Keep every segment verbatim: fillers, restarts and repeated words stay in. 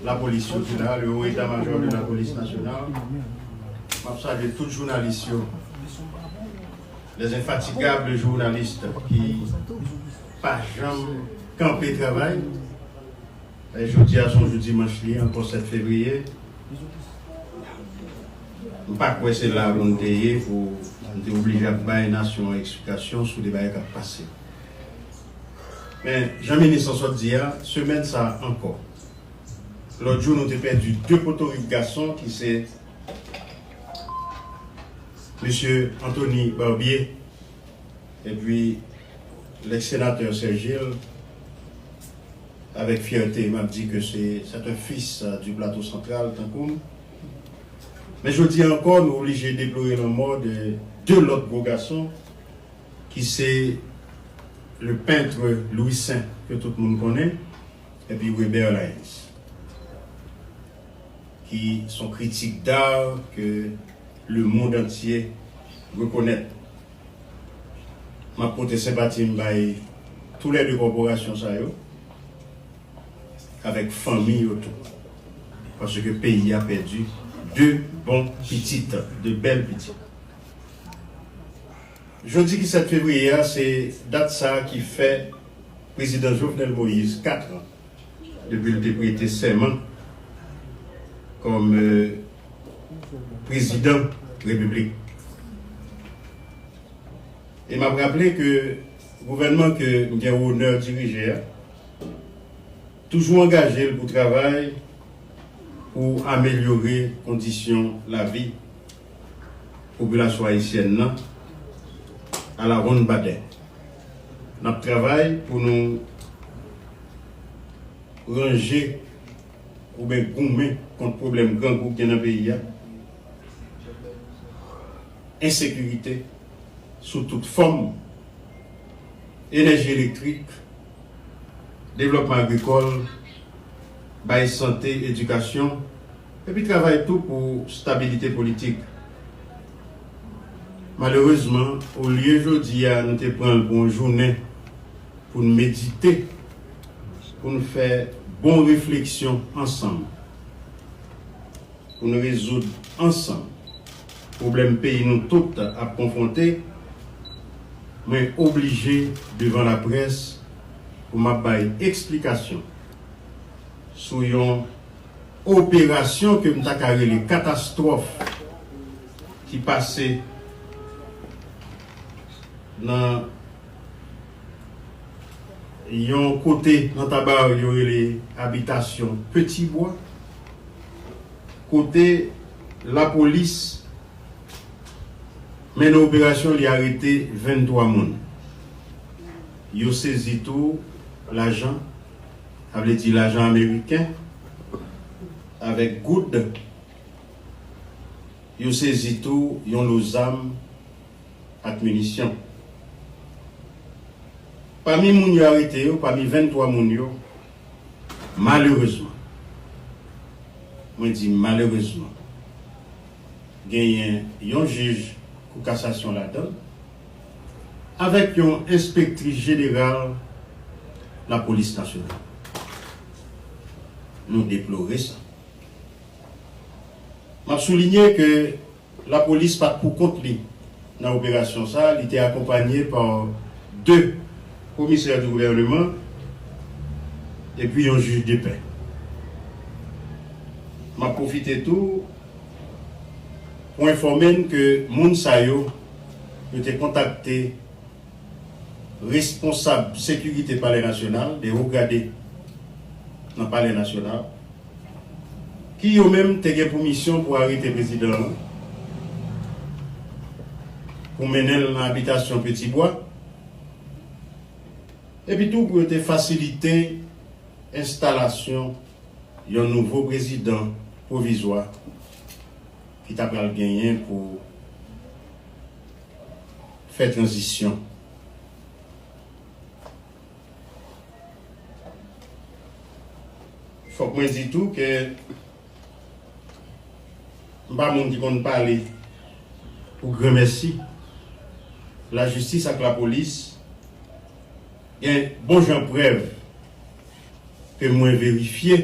Lapolis yo ki la, le Haut État-Major de la Police Nationale. M ap salye tout jounalis yo, les infatigables journalistes ki pa janm kanpe travay. E jodi a se yon jou dimanch li, ankò sèt fevriye. M pa kwè se la pou m te ye, pou m te oblije ap bay nasyon an eksplikasyon sou de bagay k ap pase. Men, jan minis lan sot di a, semèn sa a ankò, lòt jou nou te pèdi de potorik gason ki se mesye Anthony Barbier epi lèks senatè Serge Gilles. Avèk fyète, m ap di ke se, c'est un fils, euh, du Plateau Central, tankou m. Men jodi a ankò, nou oblije deplore lanmò de de lòt gwo gason, ki se le peintre Louis Saint, ke tout moun konnen, epi Weber Laens, ki se yon kritik d'art ke le monde entier rekonèt. M ap pote senpati m bay toulède kòporasyon sa yo, avèk fanmi yo tou. Paske peyi a pèdi de bon pitit, de bèl pitit. Jodi ki sèt fevriye a, se dat sa a ki fè prezidan Jovenel Moïse, kat an depi l te prete sèman kòm, euh, prezidan repiblik. E m ap raple ke gouvènman ke m gen onè dirije a toujou angaje l pou travay pou amelyore kondisyon lavi popilasyon ayisyèn nan a la ronn badè. N ap travay pou nou ranje oubyen goumen kont pwoblèm grangou k gen nan peyi a, ensekirite sou tout fòm, enèji elektrik, devlòpman agrikòl, bay sante, edikasyon, epi travay tou pou stabilite politik. Malerezman, olye jodi a nou te pran l pou yon jounen pou n medite, pou n fè bon refleksyon ansanm, pou n rezoud ansanm pwoblèm peyi nou tout ap konfwonte, mwen oblije devan laprès pou m ap bay eksplikasyon sou yon operasyon ke m ta ka rele katastwòf ki pase nan yon kote nan Taba yo rele abitasyon Petit Bois, kote lapolis mennen operasyon, li arete venntwa moun. Yo sezi tou lajan, sa vle di lajan ameriken, avèk goud. Yo sezi tou yon lo zam ak minisyon. Pami moun yo arete yo, pami venntwa moun yo, malerezman, mwen di malerezman, genyen yon jij kou kasasyon ladan l, avèk yon enspektris jeneral lapolis nasyonal. Nou deplore sa. M ap soulinye ke lapolis pa t pou kont li nan operasyon sa a, li te akonpanye pa de komisè di gouvèneman epi yon jij de pè. M ap pwofite tou pou enfòme n ke moun sa yo, yo te kontakte responsab sekirite Palè Nasyonal, de wo grade nan Palè Nasyonal, ki yo menm te gen pou misyon pou arete prezidan an, pou mennen l nan abitasyon Petit Bois, epi tou pou yo te fasilite enstalasyon yon nouvo prezidan pwovizwa ki ta pral genyen pou fè tranzisyon. Fòk mwen di tou ke m pa moun ki konn pale pou granmèsi. Lajistis ak lapolis gen bon jan prèv ke mwen verifye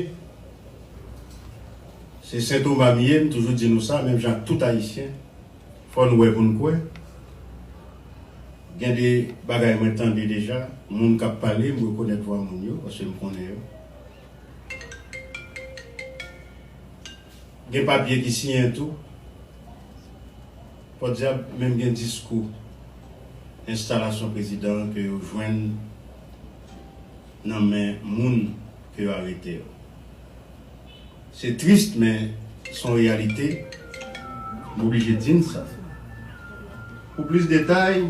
Se Sen Toma m ye, m toujou di nou sa, menm jan ak tout Ayisyen. Fò n wè pou n kwè. Gen de bagay mwen tande deja, moun k ap pale, m rekonèt vwa moun yo, paske m konnen yo. Gen papye ki siyen tou. Pòdyab, menm gen diskou enstalasyon prezidan an ke yo jwenn nan men moun ke yo arete yo. Se tris, men se yon reyalite. M oblije di n sa. Pou plis detay,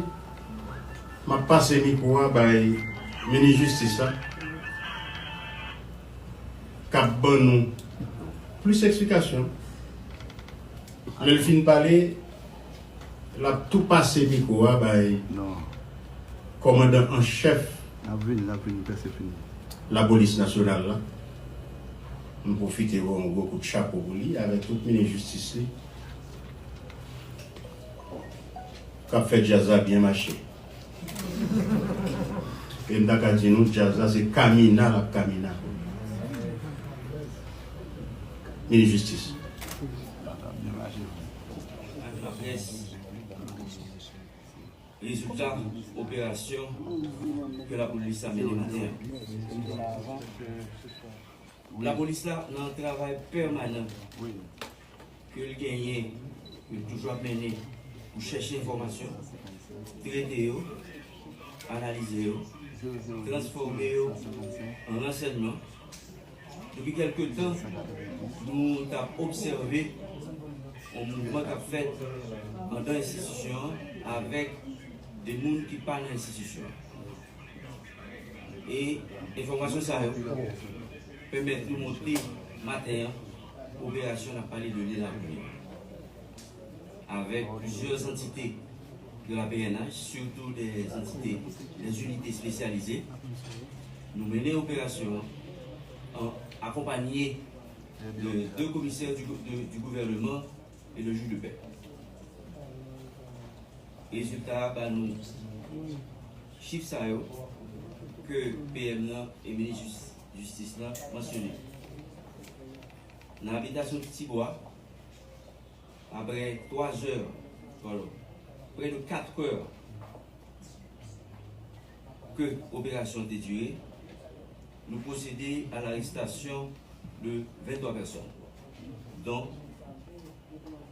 m ap pase mikwo a bay minis jistis la, k ap ban nou plis eksplikasyon. Lè l fin pale, l ap tou pase mikwo a bay kòmandan an chèf lapolis nasyonal la. M pwofite ba w yon gwo kout chapo pou li, avèk tout minis jistis li, k ap fè djaz la byen mache. E m ta ka di nou, djaz la se kamina l ap kamina. Minis jistis. Rezilta operasyon ke lapolis la mennen maten an. Lapolis la nan travay pèmanan ke l genyen, ke l toujou ap mennen pou chèche enfòmasyon, trete yo, analize yo, transfòme yo an ransèyman. Depi kèlke tan, nou t ap obsève yon mouvman k ap fèt anndan enstitisyon an avèk de moun ki pa nan enstitisyon an. E enfòmasyon sa yo pèmèt nou monte maten an operasyon n ap pale de Lil Lagonnen, avèk plizyè antite de la P N H, surtout des entités, des unités spécialisées. Nou mennen operasyon an akonpanye de deux commissaires du, de, du gouvernement et le juge de paix. Rezilta a ba nou chif sa yo ke P M nan e minis jis- jistis la mansyone. Nan abitasyon Ti Bwa, apre twa zè, pardon, près de quatre heures ke operasyon an te dire, nou pwosede a larestasyon de vingt-trois personnes, dont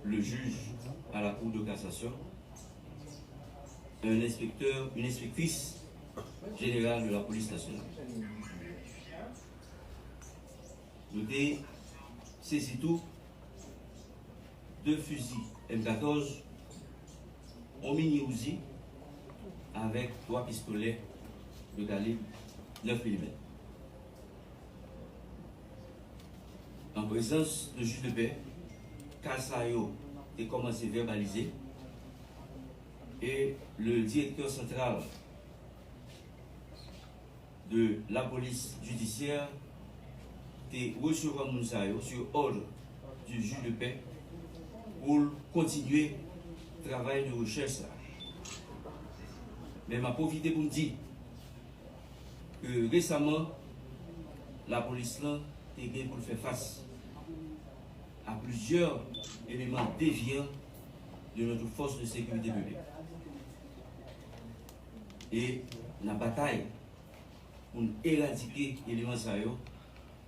le juge à la Cour de cassation, un inspecteur, une inspectrice générale de la police nationale. Nou te sezi tou de fizi M katòz, yon mini Uzi avèk twa pistolè de kalib nèf milimèt. An prezans de jij de pè, ka sa yo te kòmanse vèbalize e le direktè santral de la police judiciaire te resevwa moun sa yo sur ordre du juge de paix pou l kontinye travay de rechèch sa. Men m ap pwofite pou m di ke resaman lapolis lan te gen pou l fè fas a plizyè eleman devyan de notre force de sécurité publique. E n ap batay pou n eradike eleman sa yo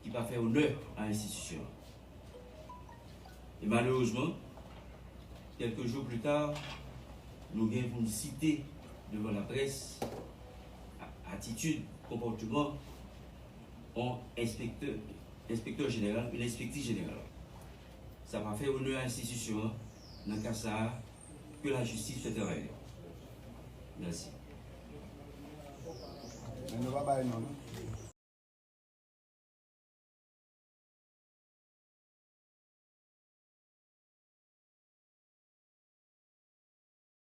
ki pa fè onè a enstitisyon an. E malerezman, kèlke jou pli ta, nou gen pou n site devan laprès atitid, konpòteman yon enspektè, enspektè jeneral, yon enspektris jeneral. Sa pa fè onè a enstitisyon an. Nan ka sa a, ke lajistis fè travay li. Mèsi. Men nou pa bay non, non.